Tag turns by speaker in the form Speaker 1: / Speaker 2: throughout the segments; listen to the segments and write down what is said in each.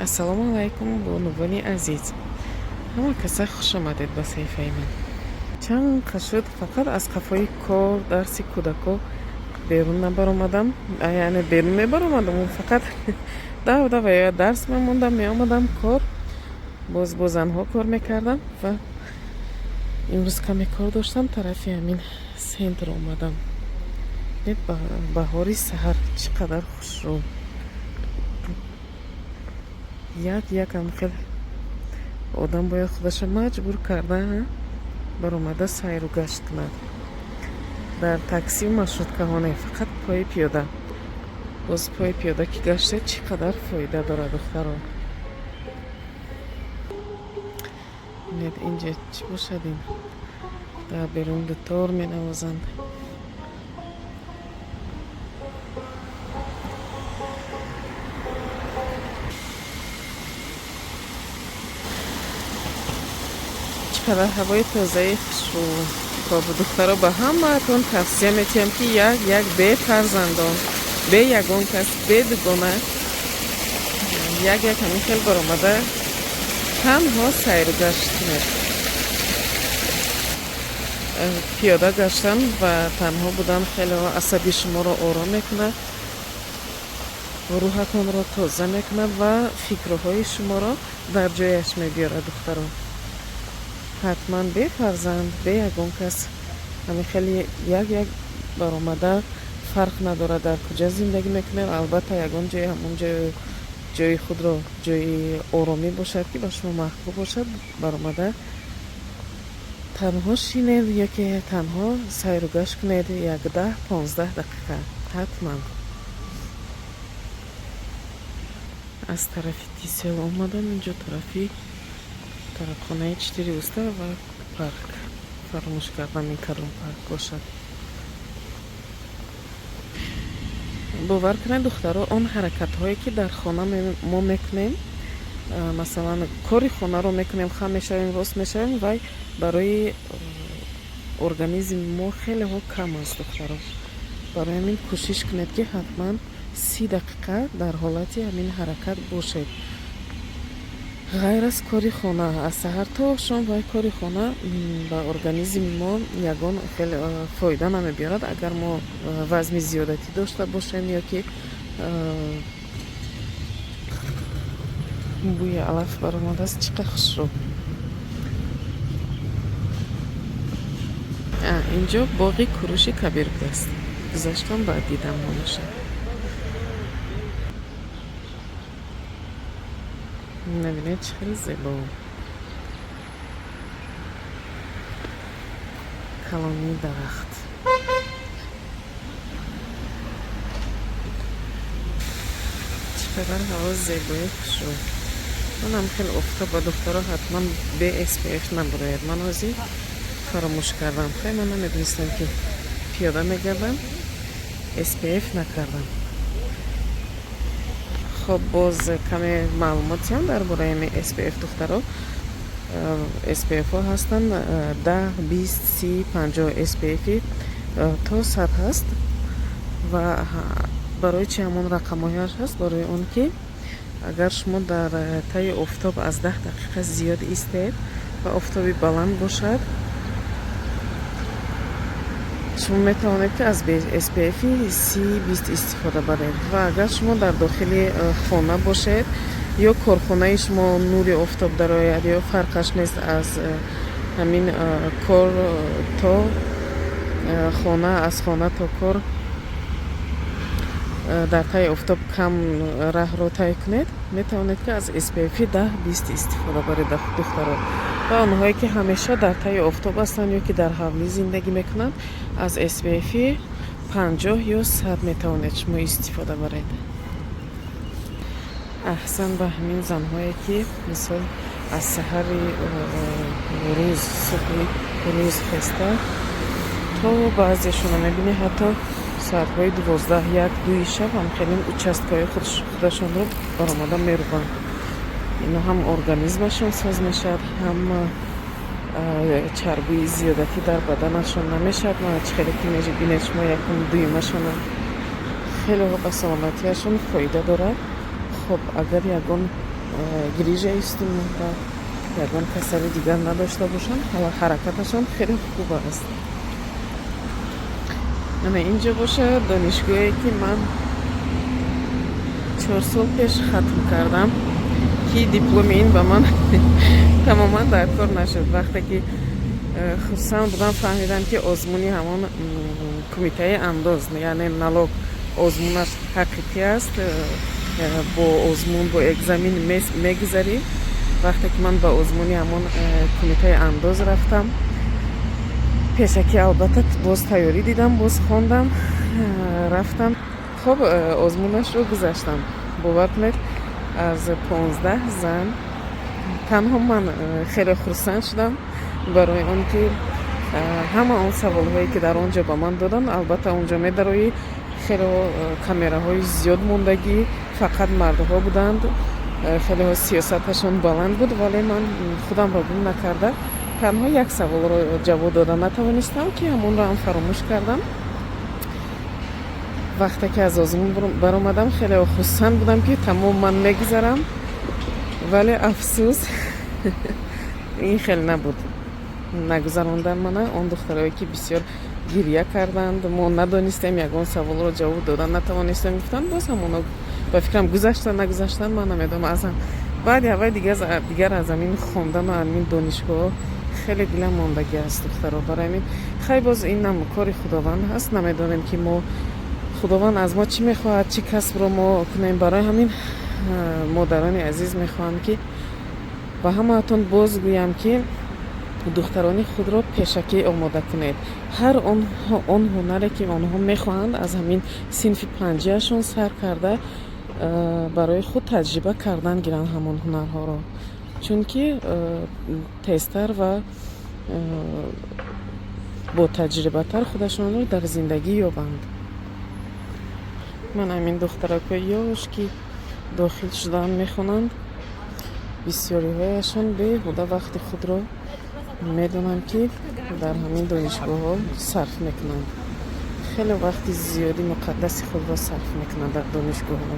Speaker 1: Ассалому алайкум, бонувони азиз, ҳама каса хуш омадед ба саҳифаи ман. Чанд қа шуд, фақат аз қафои кор, дарси кӯдако берун набаромадам. Яъне берун мебаромадам, фақат дав дава ё дарс мемондам, меомадам кор, боз бо занҳо кор мекардам ва имрӯз каме кор доштам, тарафи ҳамин центр омадам. Баҳори саҳар чӣ қадар хушрӯ, як якам хел одам бояд худаша маҷбур карда баромада сайру гашт кунад. Дар таксию маршруткаҳо не, фақат пои пиёда. Боз пои пиёда ки гаштед, чӣ қадар фоида дорад, духтаро. Бинед, инҷа чӣ бошад ин? Дар берун дутор менавозанд. Чӣ қадар ҳавои тозаи хушрӯ. Хоб, духтаро, ба ҳамаатон тавсия метиҳам, ки як як бе фарзандон, бе ягон кас, бе дугона як як ҳамин хел баромада танҳо сайру гашт кунед. Пиёда гаштан ва танҳо будан хеле асаби шуморо ором мекунад, рӯҳатонро тоза мекунад ва фикрҳои шуморо дар ҷояш мебиёрад. Духтарон, ҳатман бе фарзанд, бе ягон кас ҳамин хеле як як баромада, фарқ надорад, дар куҷа зиндагӣ мекунед, албатта ягон ҷои ҳамон ҷои худро, ҷои оромӣ бошад, ки ба шумо маъқул бошад, баромада танҳо шинед ёки танҳо сайру гашт кунед як 10-15 дақиқа ҳатман. Аз тарафи Тисел омадам, инҷо тарафи тарабхонаи Четыре уста ва парк. Фаромӯш кардам, ин кадом парк бошад. Бовар кунед, духтаро, он ҳаракатҳое ки дар хона мо мекунем, масалан, кори хонаро мекунем, хам мешавем, рост мешавем, вай барои организми мо хелеҳо кам аст, духтаро. Барои ҳамин кӯшиш кунед, ки ҳатман 30 дақиқа дар ҳолати ҳамин ҳаракат бошед, ғайр аз кори хона. Аз саҳар то шом вай кори хона ба организми мо ягон хеле фоида намебиёрад. Агар мо вазни зиёдатӣ дошта бошем ё ки бӯи алаф баромадааст, чӣ қадр хушрӯ. Инҷо боғи Куруши Кабир будааст. Гузаштам, баъд дидам номаша. Набинед, чӣ хеле зебо, калонии дарахт. Чӣ қадар ҳаво зебои хушрӯ. Манам хеле офтоб ба духтаро, ҳатман бе SPF набурояд. Ман ҳозир фаромӯш кардам. Хай, ман намедонистам, ки пиёда мегардам, SPF накардам. Хоб, боз каме маълумотиам дар бораи ҳами SPF, духтаро. SPF-ҳо ҳастанд 10, 20, 30, 50 SPF-и то 100 ҳаст. Ва барои чи ҳамон рақамҳояш ҳаст? Барои он ки агар шумо дар таи офтоб аз 10 дақиқа зиёд истед ва офтоби баланд бошад, шумо метавонед, ки аз SPF-и 30, 20 истифода баред. Ва агар шумо дар дохили хона бошед ё корхонаи шумо нури офтоб дарояд, ё фарқаш нест, аз ҳамин кор то хона, аз хона то кор дар таи офтоб кам раҳро тай кунед, метавонед, ки аз SPF 10, 20 истифода баред, духтаро. Ва онҳое ки ҳамеша дар таи офтоб ҳастанд ё ки дар ҳавлӣ зиндагӣ мекунанд, аз SPF 50 ё 100 метавонед шумо истифода баред. Аҳсан ба ҳамин занҳое ки, мисол, аз саҳари рӯз, субҳи рӯз хеста то баъзешона мебинӣ, ҳатто соатҳои 12, 1, 2-и шаб ҳам хеле участкаҳои худашонро баромада мерубанд. Ино ҳам организмашон соз мешавад, ҳам чарбии зиёдатӣ дар баданашон намешавад. Мана, чӣ хеле ки мебинед шумо, якум дуюмашона хеле ба саломатиашон фоида дорад. Хоб, агар ягон Грижаи сутунмуҳра, ягон касали дигар надошта бошанд, ҳаракаташон хеле хуб аст. Ана инҷо бошад донишгоҳе, ки ман 4 сол пеш хатм кардам, ки дипломи ин ба ман тамоман дар кор нашуд. Вақте ки хурсанд будам, фаҳмидам, ки озмуни ҳамон кумитаи андоз, яъне налог, озмунаш ҳақиқӣ аст, бо озмун, бо экзамен мегузарӣ. Вақте ки ман ба озмуни ҳамон кумитаи андоз рафтам, пешакӣ албатта боз тайёрӣ дидам, боз хондам, рафтам. Хоб, озмунашро гузаштам. Бовар кунед, аз 15 зан танҳо ман. Хеле хурсанд шудам, барои он ки ҳама он саволҳое, ки дар он ҷо ба ман доданд, албатта он ҷо медароӣ, хеле камераҳои зиёд мондагӣ, фақат мардҳо буданд, хелеҳо сиёсаташон баланд буд, вале ман худамро гум накарда, танҳо як саволро ҷавоб дода натавонистам, ки ҳамонро ҳам фаромӯш кардам. Вақте ки аз озмун баромадам, хеле хурсанд будам, ки тамом, ман мегузарам, вале афсӯс, ин хел набуд, нагузарондан мана. Он духтарое, ки бисёр гиря карданд, мо надонистем, ягон саволро ҷавоб дода натавонистем, гуфтанд, боз ҳамоно ба фикрам гузаштан, нагузаштан, ман намедонам. Аз баъди аввал дигар аз ҳамин хондану ҳамин донишгоҳ хеле дилам мондагӣ аст, духтаро. Барои ҳамин, хай, боз инам кори Худованд ҳаст. Намедонем, ки мо Худованд аз мо чӣ мехоҳад, чӣ касбро мо кунем. Барои ҳамин, модарони азиз, мехоҳам, ки ба ҳамаатон боз гӯям, ки духтарони худро пешакӣ омода кунед. Ҳар он ҳунаре, ки онҳо мехоҳанд, аз ҳамин синфи панҷиашон сар карда барои худ таҷриба кардан гиранд ҳамон ҳунарҳоро, чунки тезтар ва ботаҷрибатар худашонро дар зиндагӣ ёбанд. Ман ҳамин духтаракҳои ёш, ки дохил шудаанд, мехонанд, бисёриҳояшон беҳуда вақти худро, медонам, ки дар ҳамин донишгоҳҳо сарф мекунанд. Хеле вақти зиёди муқаддаси худро сарф мекунанд дар донишгоҳҳо,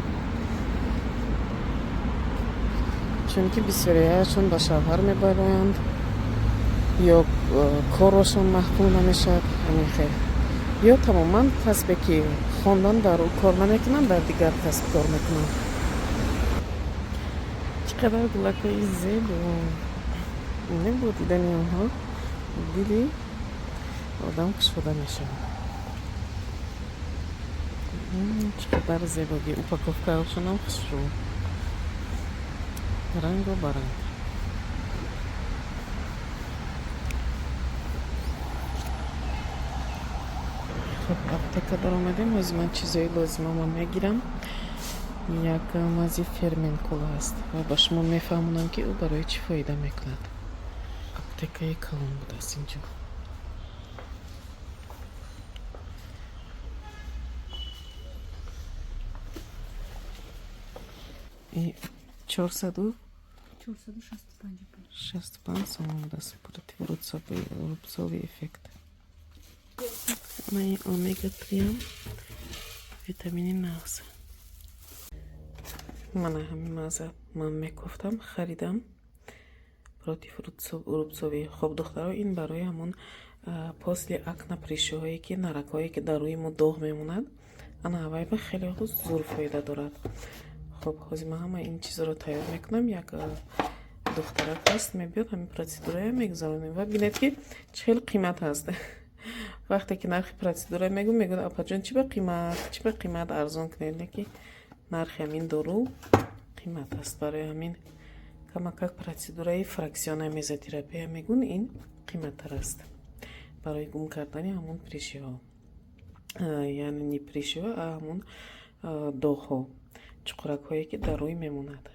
Speaker 1: чунки бисёриҳояшон ба шавҳар мебароянд ё корашон маҳкум намешавад, ҳамин хел, ё тамоман касбе, ки хондан, дар ӯ кор намекунанд, дар дигар касб кор мекунанд. Чӣ қадар гулакҳои зебо! Бо дидани онҳо дили одам кушода мешавад. Чӣ қадар зебогӣ! Упаковкаашонам хушрӯ, рангу баранг. Хоб, аптека даромадем. Ҳозир ман чизои лозимамо мегирам. Як мази Ферменкол аст ва ба шумо мефаҳмонам, ки ӯ барои чӣ фоида мекунад. Аптекаи калон будааст инҷо. 465 сомон будааст. Против рубцовый эффект. Ман омега триам, витамини нағз. Мана ҳамин маза ман мекофтам, харидам, против рубцовый. Хоб, духтаро, ин барои ҳамон после акне, прыщиҳое, ки наракҳое, ки дар рӯи мо доғ мемонад, ана ҳавайба хеле зур фоида дорад. Хоб, ҳозир ман ҳама ин чизро тайёр мекунам. Як духтарак аст, мебиёд, ҳамин процедурая мегузаронем ва бинед, ки чӣ хел қимат ҳаст. Вақте ки нархи процедура мегӯм, мегӯяд: «Апаҷон, чӣ ба қимат, чӣ ба қимат, арзон кунед». Леки нархи ҳамин дору қимат аст. Барои ҳамин камакак процедураи фракционная мезотерапия мегӯн, ин қиматтар аст, барои гум кардани ҳамон прыщиҳо, яъне не прыщиҳо, а ҳамон доғҳо, чуқуракҳое, ки дар рӯй мемонад.